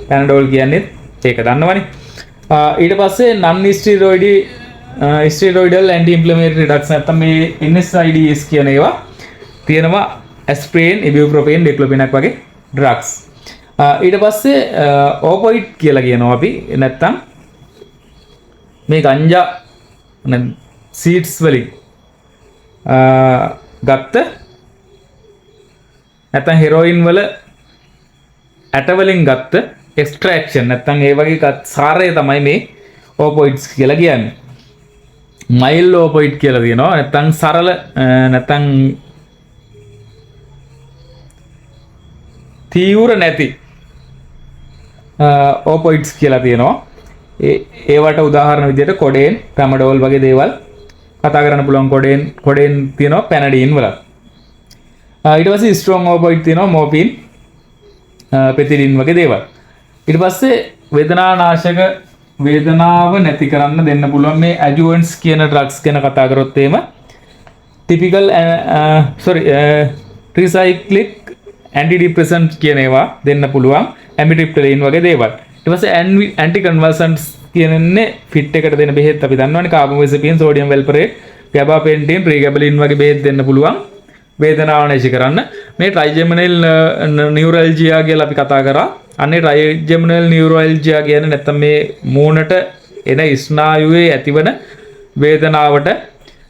Speaker 1: පැනඩෝල් කියන්නේ ඒක දන්නවනේ. ඊට පස්සේ නන් ස්ටීරොයිඩල් ඇන්ටි ඉන්ෆ්ලමේටරි ඩ්‍රග්ස් නැත්නම් මේ NSAIDs කියන ඒවා තියෙනවා. ඇස්ප්‍රින්, ඉබියුප්‍රොෆෙන්, ඩික්ලොෆෙනක් වගේ ඩ්‍රග්ස්. ඊට පස්සේ ඕපොයිඩ් කියලා කියනවා අපි, නැත්නම් මේ ගංජා සීඩ්ස් වලින් ගත්ත නැත්නම් හෙරොයින් වල ඇට වලින් ගත්ත එක්ස්ට්‍රැක්ෂන් නැත්නම් ඒ වගේ සාරය තමයි මේ ඕපොයිඩ්ස් කියලා කියන්නේ. මයිල්ඩ් ඕපොයිඩ් කියලා තියෙනවා, නැත්නම් සරල, නැත්නම් තීව්‍ර නැති ඕපොයිඩ්ස් කියලා තියෙනවා. ඒවට උදාහරණ විදියට කොඩේන්, ට්‍රැමඩෝල් වගේ දේවල් කතා කරන්න පුළුවන්. කොඩේන් තියෙනවා පැනඩීන් වල. ඊට පස්සේ ස්ට්‍රෝං ඕපොයිඩ් තියෙනවා, මෝෆින්, පෙතිඩින් වගේ දේවල්. ඊට පස්සේ වේදනානාශක වේදනාව නැති කරන්න දෙන්න පුළුවන් මේ ඇජුවන්ට්ස් කියන ඩ්‍රග්ස් ගැන කතා කරොත් එහෙම ටිපිකල්, ට්‍රිසයික්ලික් ඇන්ටිඩිප්‍රෙසන්ට් කියන ඒවා දෙන්න පුළුවන්, ඇමිට්‍රිප්ටලින් වගේ දේවල්. ඊට පස්සේ ඇන්ටි කන්වල්සන්ට්ස් කියන්නේ ෆිට් එකට දෙන බෙහෙත් අපි දන්නවනේ, කාබමේසපින්, සෝඩියම් වැල්පරේට්, ගැබාපෙන්ටින්, ප්‍රීගැබලින් වගේ බෙහෙත් දෙන්න පුළුවන් වේදනාව නැති කරන්න. මේ ට්‍රයිජෙමිනල් නියුරල්ජියා කියලා අපි කතා කරා. අන්නේ ට්‍රයිජෙමිනල් නියුරල්ජියා කියන්නේ නැත්තම් මේ මූණට එන ස්නායුවේ ඇතිවන වේදනාවට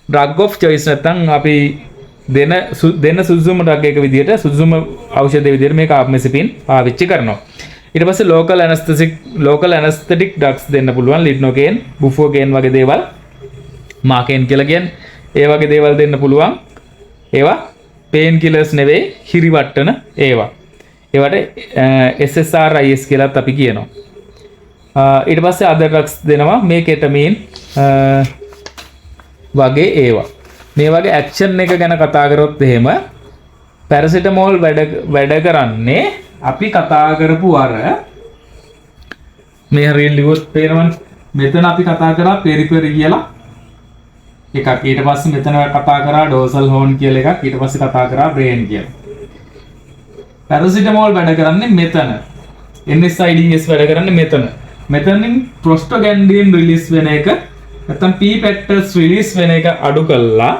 Speaker 1: ඩ්‍රග් ඔෆ් චොයිස් නැත්තම් අපි දෙන සුදුසුම ඩ්‍රග් එක විදියට, සුදුසුම ඖෂධය විදියට මේ කාබමේසපින් පාවිච්චි කරනවා. ඊට පස්සේ ලෝකල් ඇනස්තටික් ඩ්‍රග්ස් දෙන්න පුළුවන්, ලිඩ්නෝකේන්, බුෆෝකේන් වගේ දේවල්, මාකේන් කියලා කියන්නේ ඒ වගේ දේවල් දෙන්න පුළුවන්. ඒවා පේන් කිලර්ස් නෙවෙයි, හිරිවට්ටන ඒවා. ඒවට SSRIs කියලාත් අපි කියනවා. ඊට පස්සේ අදර් ඩ්‍රග්ස් දෙනවා, මේ කෙටමීන් වගේ ඒවා. මේ වගේ ඇක්ෂන් එක ගැන කතා කරොත් එහෙම පැරසිටමෝල් වැඩ කරන්නේ අපි කතා කරපු අර මේ හරියට ලිව්වොත් පේනවනේ. මෙතන අපි කතා කරා පෙරිපෙරි කියලා එකක්. ඊට පස්සේ මෙතන කතා කරා ඩෝසල් හෝන් කියලා එකක්. ඊට පස්සේ කතා කරා බ්‍රේන් කියලා. පැරසිටමෝල් වැඩ කරන්නේ මෙතන. NSAIDs වැඩ කරන්නේ මෙතන. මෙතනින් ප්‍රොස්ටෝගැන්ඩින් රිලීස් වෙන එක නැත්නම් P factors release වෙන එක අඩු කළා,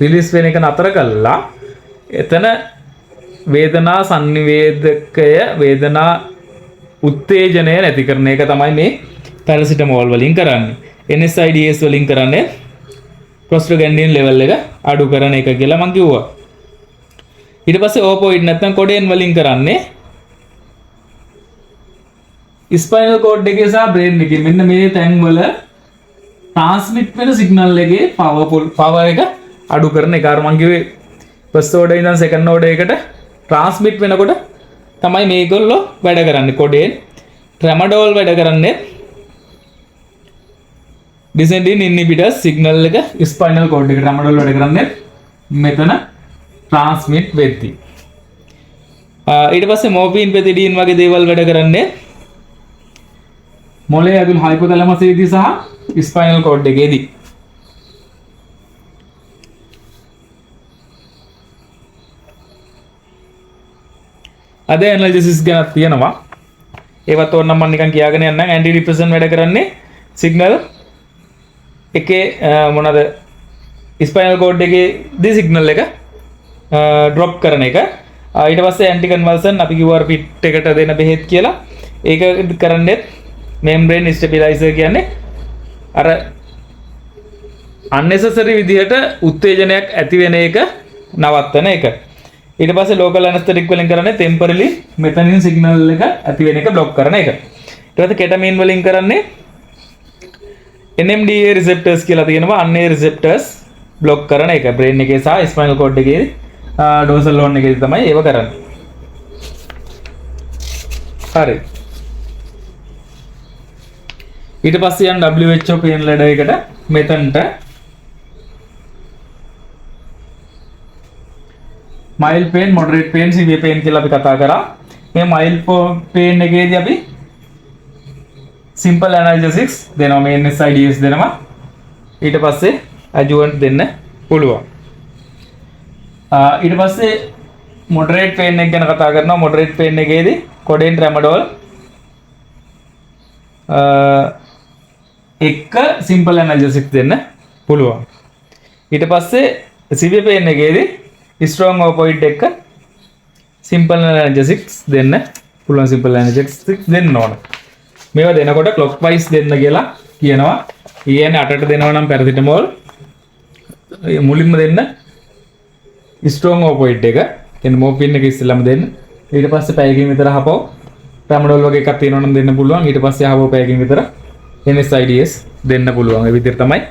Speaker 1: රිලීස් වෙන එක නතර කළා. එතන වේදනා සංනිවේදකය, වේදනා උත්තේජනය නැති කරන එක තමයි මේ පැරසිටමෝල් වලින් කරන්නේ. NSAIDs වලින් කරන්නේ ප්‍රොස්ටෝගැන්ඩින් ලෙවල් එක අඩු කරන එක කියලා මං කිව්වා. ඊට පස්සේ ඕපොයිඩ් නැත්නම් කොඩේන් වලින් කරන්නේ ස්පයිනල් කෝඩ් එකේ සහ බ්‍රේන් එකේ මෙන්න මේ තැන්වල ට්‍රාන්ස්මිට් වෙන සිග්නල් එකේ පවර් එක අඩු කරන එක. අර මං කිව්වේ ෆස්ට් ඕඩර් ඉඳන් සෙකන්ඩ් ඕඩර් එකට ට්‍රාන්ස්මිට් වෙනකොට තමයි මේගොල්ලෝ වැඩ කරන්නේ. කොඩේන් ට්‍රැමඩෝල් වැඩ කරන්නේ ඩිසෙන්ඩින් ඉන්හිබිටර්ස් සිග්නල් එක ස්පයිනල් කෝඩ් එකට ට්‍රැමඩෝල් වැඩ කරන්නේ මෙතන ට්‍රාන්ස්මිට් වෙද්දී. ඊට පස්සේ මෝෆින් පෙතිඩින් වගේ දේවල් වැඩ කරන්නේ මොලේ ඇතුළු හයිපොතැලමස් එකේදී සහ ස්පයිනල් කෝඩ් එකේදී. අද ඇනල්ජෙසිස් ගැන තියෙනවා. ඒවත් ඕනනම් මම නිකන් කියාගෙන යන්නම්. ඇන්ටි ඩිප්‍රසන් වැඩ කරන්නේ සිග්නල් එකේ මොනවාද ස්පයිනල් කෝඩ් එකේ දී සිග්නල් එක ඩ්‍රොප් කරන එක. ඊට පස්සේ ඇන්ටි කන්වල්සන් අපි කිව්වා අර පිට් එකට දෙන බෙහෙත් කියලා. ඒක කරන්නේ මෙම්බ්‍රේන් ස්ටෙබිලයිසර් කියන්නේ අර අන්නෙසසරි විදිහට උත්තේජනයක් ඇති වෙන එක නවත්තන එක. ඊට පස්සේ ලෝකල් ඇනස්තටික් වලින් කරන්නේ ටෙම්පරලි මෙතනින් සිග්නල් එක ඇති වෙන එක බ්ලොක් කරන එක. ඊට පස්සේ කෙටමින් වලින් කරන්නේ NMDA රිසෙප්ටර්ස් කියලා තියෙනවා. අන්න ඒ රිසෙප්ටර්ස් බ්ලොක් කරන එක. බ්‍රේන් එකේ සහ ස්පයිනල් කෝඩ් එකේ ඩෝසල් හෝන් එකේ තමයි ඒව කරන්නේ. හරි. ඊට පස්සේ යන් WHO pain ladder එකට මෙතනට mild pain, moderate pain, severe pain කියලා අපි කතා කරා. මේ මයිල්ඩ් පේන් එකේදී අපි සිම්පල් ඇනල්ජෙසික්ස් දෙනවා. මේ NSAIDs දෙනවා. ඊට පස්සේ ඇජුවන්ට් දෙන්න පුළුවන්. ඊට පස්සේ මොඩරේට් පේන් එක ගැන කතා කරනවා. මොඩරේට් පේන් එකේදී කොඩෙන් ට්‍රැමඩෝල් එක්ක සිම්පල් ඇනල්ජෙසික්ස් දෙන්න පුළුවන්. ඊට පස්සේ සිවියර් පේන් එකේදී ස්ට්‍රෝං ඕපොයිඩ් එක්ක සිම්පල් ඇනල්ජෙසික්ස් දෙන්න පුළුවන්. සිම්පල් ඇනල්ජෙසික්ස් දෙන්න ඕන. මේවා දෙනකොට ක්ලොක් වයිස් දෙන්න කියලා කියනවා. ඒ කියන්නේ 8ට දෙනවා නම් පැරසිටමෝල් මුලින්ම දෙන්න ස්ට්‍රෝං ඕපොයිඩ් එක, කියන්නේ මෝෆින් එක ඉස්සෙල්ලාම දෙන්න. ඊට පස්සේ පැයකින් විතර ආපහු ට්‍රැමඩෝල් වගේ එකක් තියෙනවා නම් දෙන්න පුළුවන්. ඊට පස්සේ ආපහු පැයකින් විතර NSAIDs දෙන්න පුළුවන්. ඒ විදිහට තමයි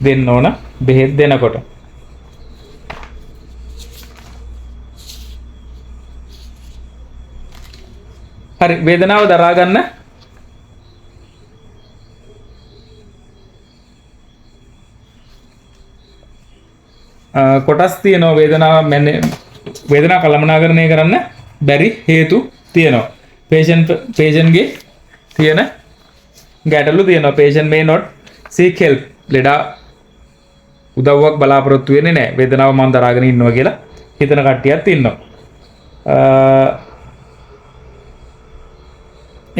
Speaker 1: දෙන්න ඕන බෙහෙත් දෙනකොට. හරි, වේදනාව දරා ගන්න කොටස් තියෙනවා. වේදනාව වේදනාව කළමනාකරණය කරන්න බැරි හේතු තියෙනවා. පේෂන්ට්ගේ තියෙන ගැටලු තියෙනවා. Patient may not seek help. ලෙඩා උදව්වක් බලාපොරොත්තු වෙන්නේ නැහැ. වේදනාව මං දරාගෙන ඉන්නවා කියලා හිතන කට්ටියත් ඉන්නවා.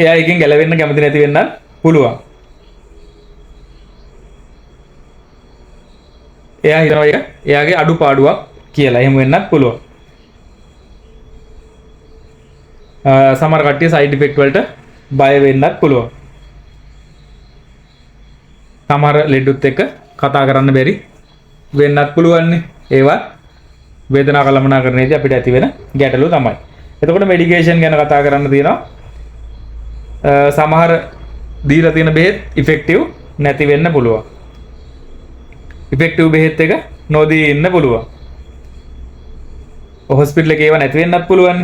Speaker 1: එයා එකෙන් ගැලවෙන්න කැමති නැති වෙන්නත් පුළුවන්. එයා හිතනවා ඒක එයාගේ අඩුපාඩුවක් කියලා. එහෙම වෙන්නත් පුළුවන්. සමහර කට්ටිය සයිඩ් ඉෆෙක්ට් වලට බය වෙන්නත් පුළුවන්. සමහර ලෙඩුත් එක්ක කතා කරන්න බැරි වෙන්නත් පුළුවන්නේ. ඒවා වේදනා කළමනාකරණයේදී අපිට ඇති වෙන ගැටලු තමයි. එතකොට මෙඩිකේෂන් ගැන කතා කරන්න තියෙනවා. සමහර දීලා තියෙන බෙහෙත් ඉෆෙක්ටිව් නැති වෙන්න පුළුවන්. ඉෆෙක්ටිව් බෙහෙත් එක නොදී ඉන්න පුළුවන්. හොස්පිටල් එකේ ඒවා නැති වෙන්නත් පුළුවන්.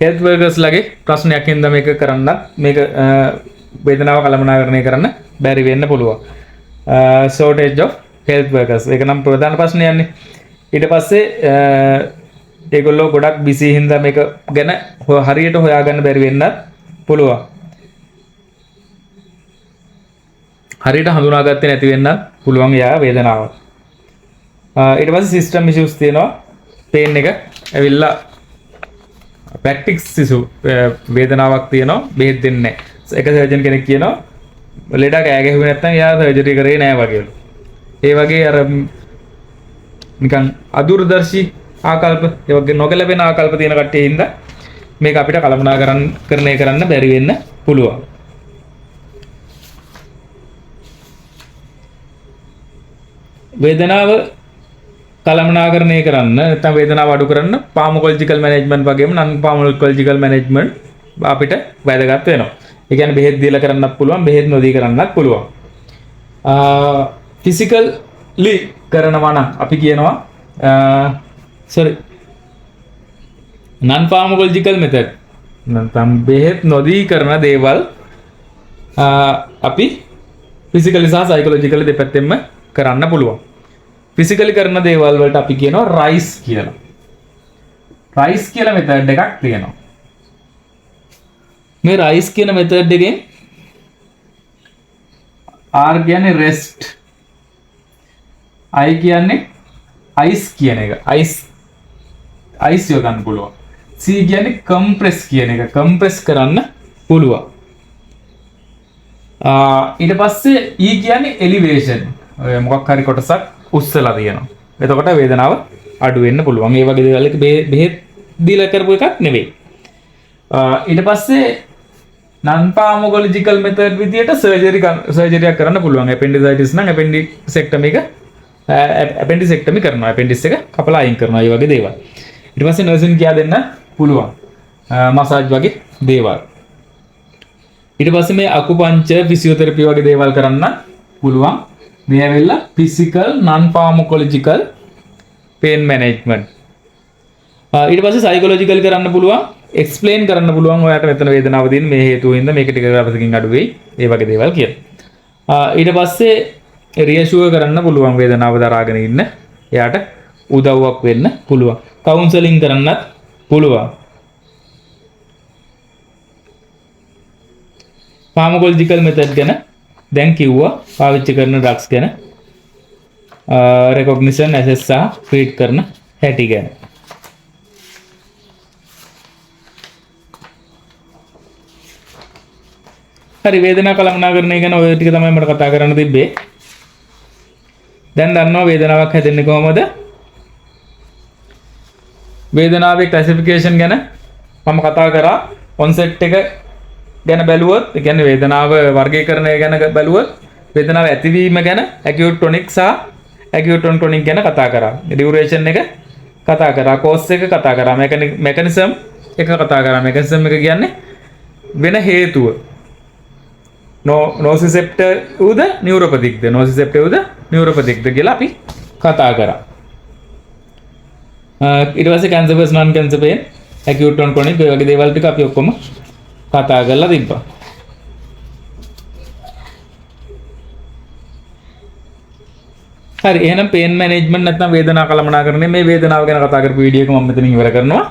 Speaker 1: හෙල්ත් වර්කර්ස් ලගේ ප්‍රශ්නයක් හින්දා මේක කරන්නත් මේක වේදනාව කළමනාකරණය කරන්න බැරි වෙන්න පුළුවන්. ෂෝටේජ් ඔෆ් හෙල්ත් වර්කර්ස් ඒක නම් ප්‍රධාන ප්‍රශ්නයන්නේ. ඊට පස්සේ ඒගොල්ලෝ ගොඩක් බිසි හින්දා මේක ගැන හරියට හොයාගන්න බැරි වෙන්නත් පුළුවන්. හරියට හඳුනාගත්තේ නැති වෙන්නත් පුළුවන් එයා වේදනාව. ඊට පස්සේ සිස්ටම් ඉෂුස් තියෙනවා. පේන් එක ඇවිල්ලා ප්‍රැක්ටික්ස් ඉෂු වේදනාවක් තියෙනවා, බෙහෙත් දෙන්නේ නැහැ. එක සර්ජන් කෙනෙක් කියනවා ලෙඩා කෑ ගැහුවේ නැත්නම් එයා සර්ජරි කරේ නෑ වගේලු. ඒ වගේ අර නිකන් අදුරදර්ශී ආකල්ප, ඒ වගේ නොගැලපෙන ආකල්ප තියෙන කට්ටිය හින්දා මේක අපිට කළමනාකරණය කරන්න බැරි වෙන්න පුළුවන්. වේදනාව කළමනාකරණය කරන්න නැත්නම් වේදනාව අඩු කරන්න ෆාමකොලොජිකල් මැනේජ්මන්ට් වගේම නන් ෆාමකොලොජිකල් මැනේජ්මන්ට් අපිට වැදගත් වෙනවා. ඒ කියන්නේ බෙහෙත් දීලා කරන්නත් පුළුවන්, බෙහෙත් නොදී කරන්නත් පුළුවන්. ෆිසිකලි කරනවා නම් අපි කියනවා සෝරි නන් ෆාමකොලොජිකල් මෙතඩ් නැත්නම් බෙහෙත් නොදී කරන දේවල් අපි ෆිසිකලි සහ සයිකොලොජිකලි දෙපැත්තෙන්ම කරන්න පුළුවන්. ෆිසිකලි කරන දේවල් වලට අපි කියනවා රයිස් කියලා. රයිස් කියලා මෙතඩ් එකක් තියෙනවා. මේ රයිස් කියන මෙතඩ් එකෙන් R කියන්නේ රෙස්ට්, I කියන්නේ අයිස් කියන එක. අයිස් අයිස් යොදන්න පුළුවන්. C කියන්නේ කම්ප්‍රෙස් කියන එක. කම්ප්‍රෙස් කරන්න පුළුවන්. ඊට පස්සේ E කියන්නේ එලිවේෂන්. ඔය මොකක් හරි කොටසක් උස්සලා තියෙනවා. එතකොට වේදනාව අඩු වෙන්න පුළුවන්. ඒ වගේ දේවල් එක බෙහෙත් දීලා කරපු එකක් නෙවෙයි. ඊට පස්සේ නන් ෆාමකොලොජිකල් මෙතඩ් විදියට සර්ජරියක් කරන්න පුළුවන්. ඇපෙන්ඩිසයිටිස් නම් ඇපෙන්ඩිසෙක්ටමි එක ඇපෙන්ඩිසෙක්ටමි කරනවා. ඇපෙන්ඩිස් එක කපලා අයින් කරනවා. ඒ වගේ දේවල්. ඊට පස්සේ නර්සින් කියා දෙන්න පුළුවන්. මසාජ් වගේ දේවල්. ඊට පස්සේ මේ අකුපංචර් ෆිසියෝതെරපි වගේ දේවල් කරන්න පුළුවන්. මේ ඇවිල්ලා ෆිසිකල් නන් ෆාමකොලොජිකල් පේන් මැනේජ්මන්ට්. ඊට පස්සේ සයිකොලොජිකල් කරන්න පුළුවන්. එක්ස්ප්ලේන් කරන්න පුළුවන් ඔයාට මෙතන වේදනාව තියෙන මේ හේතුව හින්දා මේක ටික දවසකින් අඩු වෙයි. ඒ වගේ දේවල් කියලා. ඊට පස්සේ රියෂුවර් කරන්න පුළුවන් වේදනාව දරාගෙන ඉන්න එයාට උදව්වක් වෙන්න පුළුවන්. කවුන්සලින් කරන්නත් පුළුවන්. ෆාමකොලොජිකල් මෙතඩ් ගැන දැන් කිව්වා. පාවිච්චි කරන ඩ්‍රග්ස් ගැන, රෙකොග්නිෂන් ඇසෙස් සහ ට්‍රීට් කරන හැටි ගැන. හරි, වේදනා කළමනාකරණය ගැන ඔය ටික තමයි මට කතා කරන්න තිබ්බේ. දැන් දන්නවා වේදනාවක් හැදෙන්නේ කොහොමද? වේදනාවේ ක්ලාසිෆිකේෂන් ගැන මම කතා කරා. ඔන්සෙට් එක ගැන බැලුවොත්, ඒ කියන්නේ වේදනාව වර්ගීකරණය ගැන බැලුවොත්, වේදනාව ඇතිවීම ගැන ඇකියුට් ටොනික් සහ ඇකියුට් ඔන් ටොනික් ගැන කතා කරා. ඩියුරේෂන් එක කතා කරා, කෝස් එක කතා කරා, මෙකැනිසම් එක කතා කරා. මෙකැනිසම් එක කියන්නේ වෙන හේතුව. නෝසිසෙප්ටර් උද නියුරොපතික්ද, නෝසිසෙප්ටර් උද නියුරොපතික්ද කියලා අපි කතා කරා. ඊට පස්සේ cancer versus non cancer pain, acute on chronic ඔය වගේ දේවල් ටික අපි ඔක්කොම කතා කරලා තිබ්බා. හරි, එහෙනම් පේන් මැනේජ්මන්ට් නැත්නම් වේදනා කළමනාකරණය, මේ වේදනාව ගැන කතා කරපු වීඩියෝ එක මම මෙතනින් ඉවර කරනවා.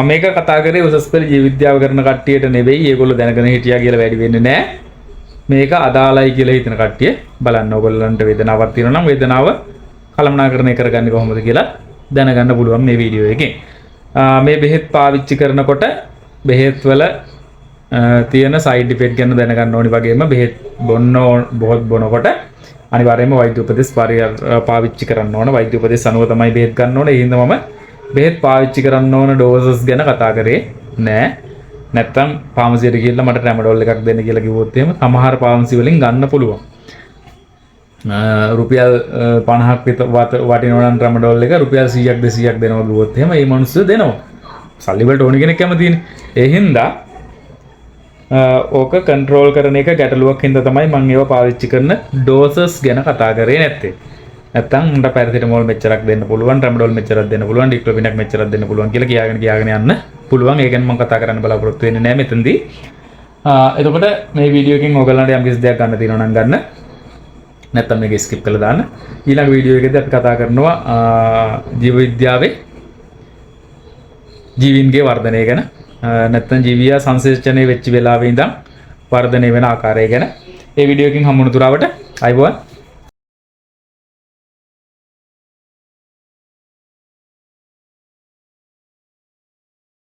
Speaker 1: මේක කතා කරේ උසස් පෙළ ජීව විද්‍යාව කරන කට්ටියට නෙවෙයි, ඒගොල්ලෝ දැනගෙන හිටියා කියලා වැඩි වෙන්නේ නෑ. මේක අදාළයි කියලා හිතන කට්ටිය බලන්න. ඔයගොල්ලන්ට වේදනාවක් තියෙනවා නම් වේදනාව කළමනාකරණය කරගන්නේ කොහොමද කියලා දැනගන්න පුළුවන් මේ වීඩියෝ එකෙන්. මේ බෙහෙත් පාවිච්චි කරනකොට බෙහෙත් වල තියෙන සයිඩ් ඉෆෙක්ට් ගැන දැනගන්න ඕනි වගේම බෙහෙත් බොන්න බොහොත් බොනකොට අනිවාර්යයෙන්ම වෛද්‍ය උපදෙස් පාවිච්චි කරන්න ඕන. වෛද්‍ය උපදෙස් අනුව තමයි බෙහෙත් ගන්න ඕන. ඒ හින්දා මම බෙහෙත් පාවිච්චි කරන්න ඕන ඩෝසස් ගැන කතා කරේ නෑ. නැත්තම් ෆාමසියට ගිහිල්ලා මට ට්‍රැමඩෝල් එකක් දෙන්න කියලා කිව්වොත් එහෙම සමහර ෆාමසි වලින් ගන්න පුළුවන්. රුපියල් 50ක් විතර වටිනවා නම් ට්‍රැමඩෝල් එක රුපියල් 100ක් 200ක් දෙනවා කිව්වොත් එහෙම ඒ මිනිස්සු දෙනවා. සල්ලි වලට ඕන කෙනෙක් කැමතිනේ. ඒ හින්දා ඕක කන්ට්‍රෝල් කරන එක ගැටලුවක් හින්දා තමයි මං ඒවා පාවිච්චි කරන ඩෝසස් ගැන කතා කරේ නැත්තේ. නැත්තම් උන්ට පැරසිටමෝල් මෙච්චරක් දෙන්න පුළුවන්, ට්‍රැමඩෝල් මෙච්චරක් දෙන්න පුළුවන්, ඩික්ලොෆෙනැක් මෙච්චරක් දෙන්න පුළුවන් කියලා කියාගෙන කියාගෙන යන්න පුළුවන්. ඒ ගැන මං කතා කරන්න බලාපොරොත්තු වෙන්නේ නෑ මෙතනදී. එතකොට මේ වීඩියෝ එකෙන් ඔයගොල්ලන්ට යම් කිසි දෙයක් ගන්න තියෙනවා නම් ගන්න. නැත්තම් මේක ස්කිප් කරලා දාන්න. ඊළඟ වීඩියෝ එකේදී අපි කතා කරනවා ජීව විද්‍යාවේ ජීවීන්ගේ වර්ධනය ගැන. නැත්තම් ජීවියා සංසේචනය වෙච්ච වෙලාවේ ඉඳන් වර්ධනය වෙන ආකාරය ගැන. ඒ වීඩියෝ එකෙන් හමු වුණු තුරාවට අයබෝවන්.